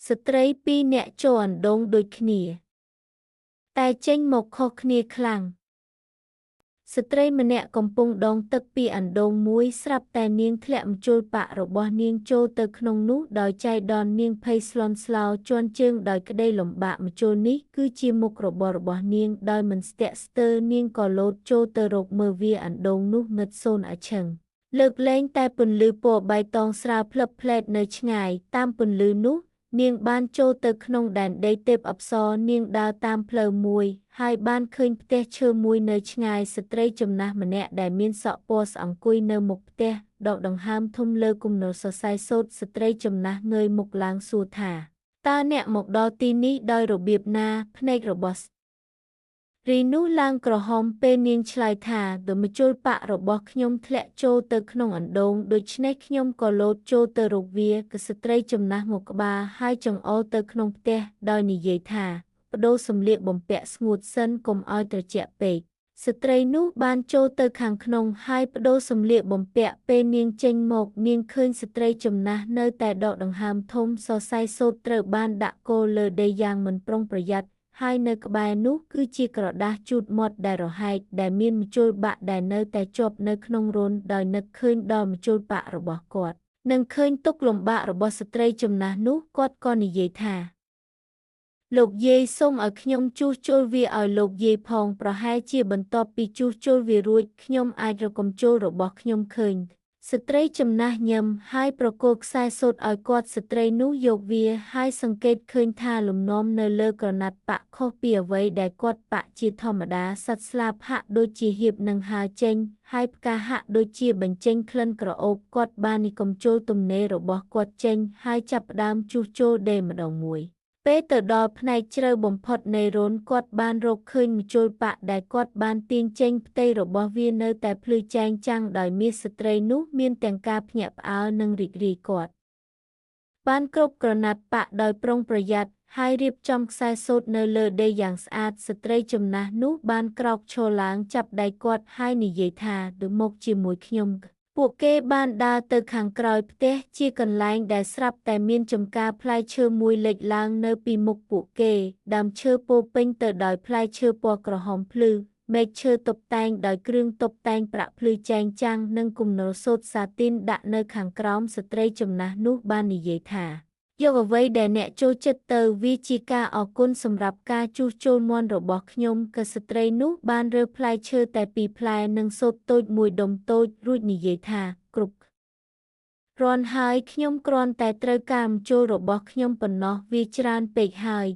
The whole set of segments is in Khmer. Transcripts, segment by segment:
ស្ត្រីពីរនាក់ចូលអណ្ដូងដូចគ្នា តែចេញមកខុសគ្នាខ្លាំង ស្ត្រីម្នាក់កំពុងដងទឹកពីអណ្ដូងមួយស្រាប់តែនាងធ្លាក់ម្ជុលប៉ាក់របស់នាងចូលទៅក្នុងនោះដោយចៃដន្យនាងភ័យស្លន់ស្លោជាន់ជើងដោយក្តីលំបាកម្ជុលនេះគឺជាមុខរបររបស់នាងដោយមិនស្ទាក់ស្ទើរនាងក៏លោតចូលទៅរកមើលវាអណ្ដូងនោះងឹតសូន្យអឈឹងលើកលែងតែពន្លឺពណ៌បៃតងស្រាលភ្លឹបភ្លែតនៅឆ្ងាយតាមពន្លឺនោះនាងបានចូលទៅក្នុងដែនដីទេពអប្សរនាងដើរតាមផ្លូវមួយហើយបានឃើញផ្ទះឈើមួយនៅឆ្ងាយស្ត្រីចំណាស់ម្នាក់ដែលមានសក់ពណ៌ស្អង្គុយនៅមុខផ្ទះដកដង្ហើមធំលើគំនរសរសៃសូត្រស្ត្រីចំណាស់ងើយមុខឡើងសួរថាតើអ្នកមកដល់ទីនេះដោយរបៀបណាភ្នែករបស់រីនោះឡើងក្រហមពេលនាងឆ្លើយថាម្ជុលប៉ាក់របស់ខ្ញុំធ្លាក់ចូលទៅក្នុងអណ្ដូងដូច្នេះខ្ញុំក៏លោតចូលទៅរកវាគឺស្ត្រីចំណាស់ងក់ក្បាលហើយចង្អុលទៅក្នុងផ្ទះដោយនិយាយថាប្ដូរសម្លៀកបំពាក់ស្ងួតសិនកុំឲ្យត្រជាក់ពេកស្ត្រីនោះបានចូលទៅខាងក្នុងហើយប្ដូរសម្លៀកបំពាក់ពេលនាងចេញមកនាងឃើញស្ត្រីចំណាស់នៅតែដកដង្ហើមធំសរសៃសូត្រត្រូវបានដាក់គោលលើដីយ៉ាងមិនប្រុងប្រយ័ត្នហើយនៅក្បែរនោះគឺជាក្រដាសជូតមាត់ដែលរហែកដែលមានម្ជុលបាក់ដែលនៅតែជាប់នៅក្នុងរន្ធដោយនឹកឃើញដល់ម្ជុលបាក់របស់គាត់នឹងឃើញទុក្ខលំបាករបស់ស្ត្រីចំណាស់នោះគាត់ក៏និយាយថាលោកយាយសូមឲ្យខ្ញុំជួសជុលវាឲ្យលោកយាយផងប្រហែលជាបន្ទាប់ពីជួសជុលវារួចខ្ញុំអាចរកកម្ជុលរបស់ខ្ញុំឃើញស្ត្រីចំណាស់ញឹមហើយប្រគល់ខ្សែសូត្រឲ្យគាត់ស្ត្រីនោះយកវាហើយសង្កេតឃើញថាលំនាំនៅលើក្រណាត់ប៉ាក់ខុសពីអ្វីដែលគាត់ប៉ាក់ជាធម្មតាសត្វស្លាបហាក់ដូចជាហៀបនឹងហើរចេញហើយផ្កាហាក់ដូចជាបញ្ចេញក្លិនក្រអូបគាត់បាននិកំជុលទំនេររបស់គាត់ចេញហើយចាប់ផ្ដើមជួសជុលដេម្ដងមួយពេលទៅដល់ផ្នែកជ្រៅបំផុតនៃរន្ធគាត់បានរកឃើញម្ជុលប៉ាក់ដែលគាត់បានទាញចេញផ្ទៃរបស់វានៅតែភ្លឺចែងចាំងដោយមាសស្ត្រីនោះមានទាំងការភ្ញាក់ផ្អើលនិងរីករាយគាត់បានគ្រប់ក្រណាត់ប៉ាក់ដោយប្រុងប្រយ័ត្នហើយរៀបចំខ្សែសូត្រនៅលើដីយ៉ាងស្អាតស្ត្រីចំណាស់នោះបានក្រោកឈរឡើងចាប់ដៃគាត់ហើយនិយាយថាទៅមកជាមួយខ្ញុំពួកគេបានដើរទៅខាងក្រោយផ្ទះជាកន្លែងដែលស្រាប់តែមានចំការផ្លែឈើមួយលេចឡើងនៅពីមុខពួកគេដើមឈើពោពេញទៅដោយផ្លែឈើពណ៌ក្រហមភ្លឺមែកឈើតុបតែងដោយគ្រឿងតុបតែងប្រាក់ភ្លឺចែងចាំងនិងគំនរសូត្រសាទីនដាក់នៅខាងក្រោមស្ត្រីចំណាស់នោះបាននិយាយថាយកអ្វីដែលអ្នកចូលចិត្តទៅវាជាការអរគុណសម្រាប់ការជួសជុលមាន់របស់ខ្ញុំក៏ស្ត្រីនោះបានរើសផ្លែឈើតែពីរផ្លែនិងសូត្រតូចមួយដុំតូចរួចនិយាយថាគ្រប់គ្រាន់ហើយខ្ញុំគ្រាន់តែត្រូវការម្ជុលរបស់ខ្ញុំប៉ុណ្ណោះវាច្រើនពេកហើយ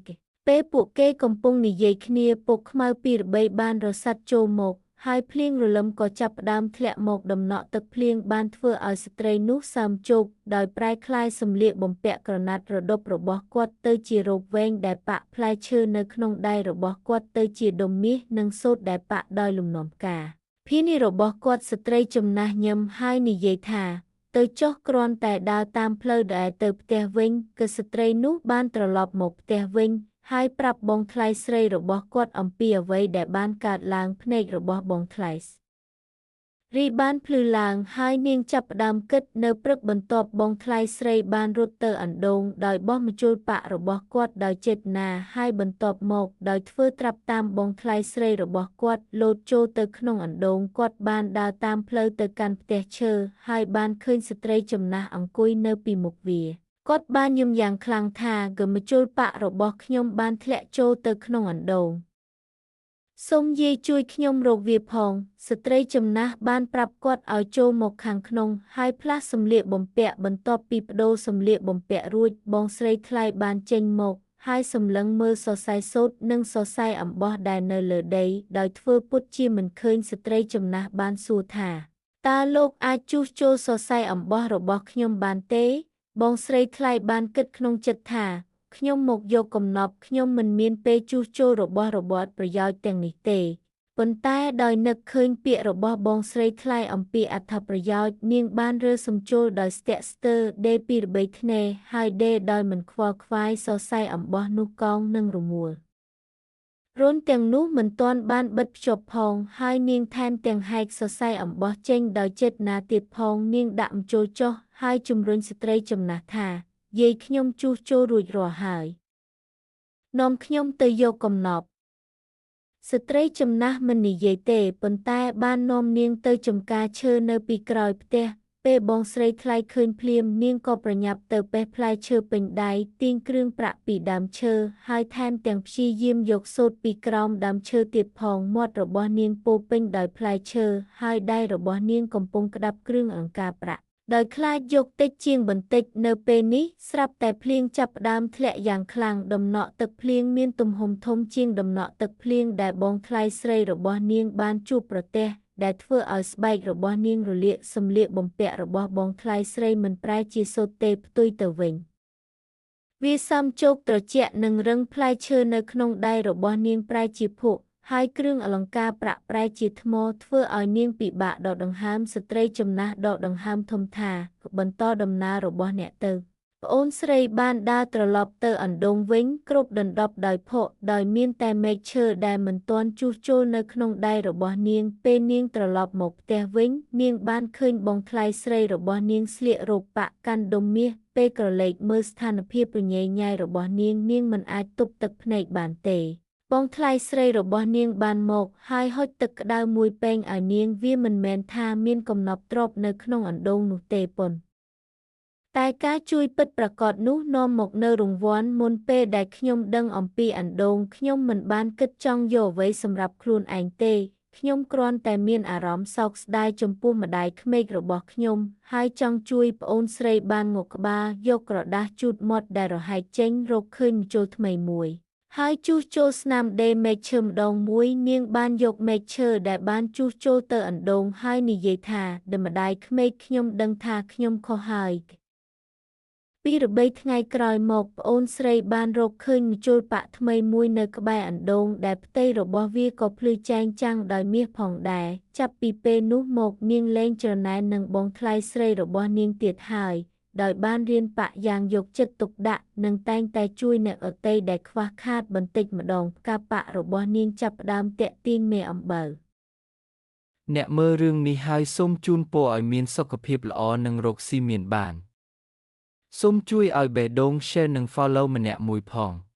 ពេលពួកគេកំពុងនិយាយគ្នាពួកខ្មៅពីរបីបានរសាត់ចូលមកហើយភ្លៀងរលឹមក៏ចាប់ផ្ដើមធ្លាក់មកដំណក់ទឹកភ្លៀងបានធ្វើឲ្យស្ត្រីនោះសើមជោគដោយប្រែក្លាយសម្លៀកបំពាក់ក្រណាត់រដប់របស់គាត់ទៅជារ៉ូបវែងដែលប៉ាក់ផ្លែឈើនៅក្នុងដៃរបស់គាត់ទៅជាដុំមាសនិងសូត្រដែលប៉ាក់ដោយលំនាំផ្កាភីនីរបស់គាត់ស្ត្រីចំណាស់ញឹមហើយនិយាយថាទៅចុះគ្រាន់តែដើរតាមផ្លូវដែលទៅផ្ទះវិញគឺស្ត្រីនោះបានត្រឡប់មកផ្ទះវិញហើយប្រាប់បងថ្លៃស្រីរបស់គាត់អំពីអ្វីដែលបានកើតឡើងភ្នែករបស់បងថ្លៃរីបានភ្លឺឡើងហើយនាងចាប់ផ្ដើមគិតនៅព្រឹកបន្ទាប់បងថ្លៃស្រីបានរត់ទៅអណ្ដូងដោយបោះម្ជុលប៉ាក់របស់គាត់ដោយចេតនាហើយបន្ទាប់មកដោយធ្វើត្រាប់តាមបងថ្លៃស្រីរបស់គាត់លោតចូលទៅក្នុងអណ្ដូងគាត់បានដើរតាមផ្លូវទៅកាន់ផ្ទះឈើហើយបានឃើញស្ត្រីចំណាស់អង្គុយនៅពីមុខវាគាត់បានយំយ៉ាងខ្លាំងថាម្ជុលប៉ាក់របស់ខ្ញុំបានធ្លាក់ចូលទៅក្នុងអណ្ដូងសូមយាយជួយខ្ញុំរកវាផងស្ត្រីចំណាស់បានប្រាប់គាត់ឲ្យចូលមកខាងក្នុងហើយផ្លាស់សម្លៀកបំពាក់បន្ទាប់ពីប្ដូរសម្លៀកបំពាក់រួចបងស្រីថ្លៃបានចេញមកហើយសម្លឹងមើលសរសៃសូត្រនិងសរសៃអំបោះដែលនៅលើដីដោយធ្វើពុតជាមិនឃើញស្ត្រីចំណាស់បានសួរថាតើលោកអាចជួសជុលសរសៃអំបោះរបស់ខ្ញុំបានទេបងស្រីថ្លៃបានគិតក្នុងចិត្តថាខ្ញុំមកយកកំណប់ខ្ញុំមិនមានពេលជួសជុលរបស់របរប្រយោជន៍ទាំងនេះទេប៉ុន្តែដោយនឹកឃើញពាក្យរបស់បងស្រីថ្លៃអំពីអត្ថប្រយោជន៍នាងបានរើសំជុលដោយស្ទាក់ស្ទើរដេរពីរបីធ្នេហើយដេរដោយមិនខ្វល់ខ្វាយសរសៃអំបោះនោះកោងនិងរមួលរន្ធទាំងនោះមិនទាន់បានបិទភ្ជាប់ផងហើយនាងថែមទាំងហែកសរសៃអំបោះចេញដោយចេតនាទៀតផងនាងដាក់ម្ជុលចុះហើយជំរុញស្ត្រីចំណាស់ថា យាយខ្ញុំជួសជុលរួចរាល់ហើយនាំខ្ញុំទៅយកកំណប់ស្ត្រីចំណាស់មិននិយាយទេប៉ុន្តែបាននាំនាងទៅចំការឈើនៅពីក្រោយផ្ទះពេលបងស្រីថ្លៃឃើញភ្លាមនាងក៏ប្រញាប់ទៅបេះផ្លែឈើពេញដៃទាញគ្រឿងប្រាក់ពីដើមឈើហើយថែមទាំងព្យាយាមយកសូត្រពីក្រោមដើមឈើទៀតផងមាត់របស់នាងពោពេញដោយផ្លែឈើហើយដៃរបស់នាងកំពុងក្តាប់គ្រឿងអង្ការប្រាក់ដោយខ្លាចយកតិចជាងបន្តិចនៅពេលនេះស្រាប់តែភ្លៀងចាប់ផ្ដើមធ្លាក់យ៉ាងខ្លាំងដំណក់ទឹកភ្លៀងមានទំហំធំជាងដំណក់ទឹកភ្លៀងដែលបងថ្លៃស្រីរបស់នាងបានជួបប្រទះដែលធ្វើឲ្យស្បែករបស់នាងរលាកសម្លៀកបំពាក់របស់បងថ្លៃស្រីមិនប្រែជាសូត្រទេផ្ទុយទៅវិញវាសំជោគត្រជាក់និងរឹងផ្លែឈើនៅក្នុងដៃរបស់នាងប្រែជាភក់ហើយគ្រឿងអលង្ការប្រាក់ប្រែជាថ្មធ្វើឲ្យនាងពិបាកដកដង្ហើមស្ត្រីចំណាស់ដកដង្ហើមធំថាបន្តដំណើររបស់អ្នកទៅប្អូនស្រីបានដើរត្រឡប់ទៅអណ្ដូងវិញគ្រប់ដណ្ដប់ដោយភក់ដោយមានតែមែកឈើដែលមិនទាន់ជួសជុលនៅក្នុងដៃរបស់នាងពេលនាងត្រឡប់មកផ្ទះវិញនាងបានឃើញបងថ្លៃស្រីរបស់នាងស្លៀករ៉ូបប៉ាក់កាន់ដុំមាសពេលក្រឡេកមើលស្ថានភាពរញ៉េរញ៉ៃរបស់នាងនាងមិនអាចទប់ទឹកភ្នែកបានទេបងថ្លៃស្រីរបស់នាងបានមកហើយហុចទឹកក្តៅមួយពែងឲ្យនាងវាមិនមែនថាមានកំណប់ទ្រព្យនៅក្នុងអណ្ដូងនោះទេប៉ុន្តែការជួយពិតប្រាកដនោះនាំមកនូវរង្វាន់មុនពេលដែលខ្ញុំដឹងអំពីអណ្ដូងខ្ញុំមិនបានគិតចង់យកអ្វីសម្រាប់ខ្លួនឯងទេខ្ញុំគ្រាន់តែមានអារម្មណ៍សោកស្ដាយចំពោះម្ដាយក្មេករបស់ខ្ញុំហើយចង់ជួយប្អូនស្រីបានងក់ក្បាលយកក្រដាសជូតមាត់ដែលរហែកចេញរកឃើញម្ជុលថ្មីមួយហើយជួសជុលស្នាមដេរមែកឈើម្ដងមួយនាងបានយកមែកឈើដែលបានជួសជុលទៅអណ្ដូងហើយនិយាយថាម្ដាយក្មេកខ្ញុំដឹងថាខ្ញុំខុសហើយពីរបីថ្ងៃក្រោយមកប្អូនស្រីបានរកឃើញម្ជុលប៉ាក់ថ្មីមួយនៅក្បែរអណ្ដូងដែលផ្ទៃរបស់វាក៏ភ្លឺចែងចាំងដោយមាសផងដែរចាប់ពីពេលនោះមកនាងលែងច្រណែននឹងបងថ្លៃស្រីរបស់នាងទៀតហើយដោយបានរៀនប៉ាក់យ៉ាងយកចិត្តទុកដាក់និងតែងតែជួយអ្នកដទៃដែលខ្វះខាតបន្តិចម្ដងផ្កាប៉ាក់របស់នាងចាប់ផ្ដើមទាក់ទាញមេអំបៅអ្នកមើលរឿងនេះហើយសូមជូនពរឲ្យមានសុខភាពល្អនិងរកស៊ីមានបានសូមជួយឲ្យបេះដូង Share និង Follow ម្នាក់មួយផង។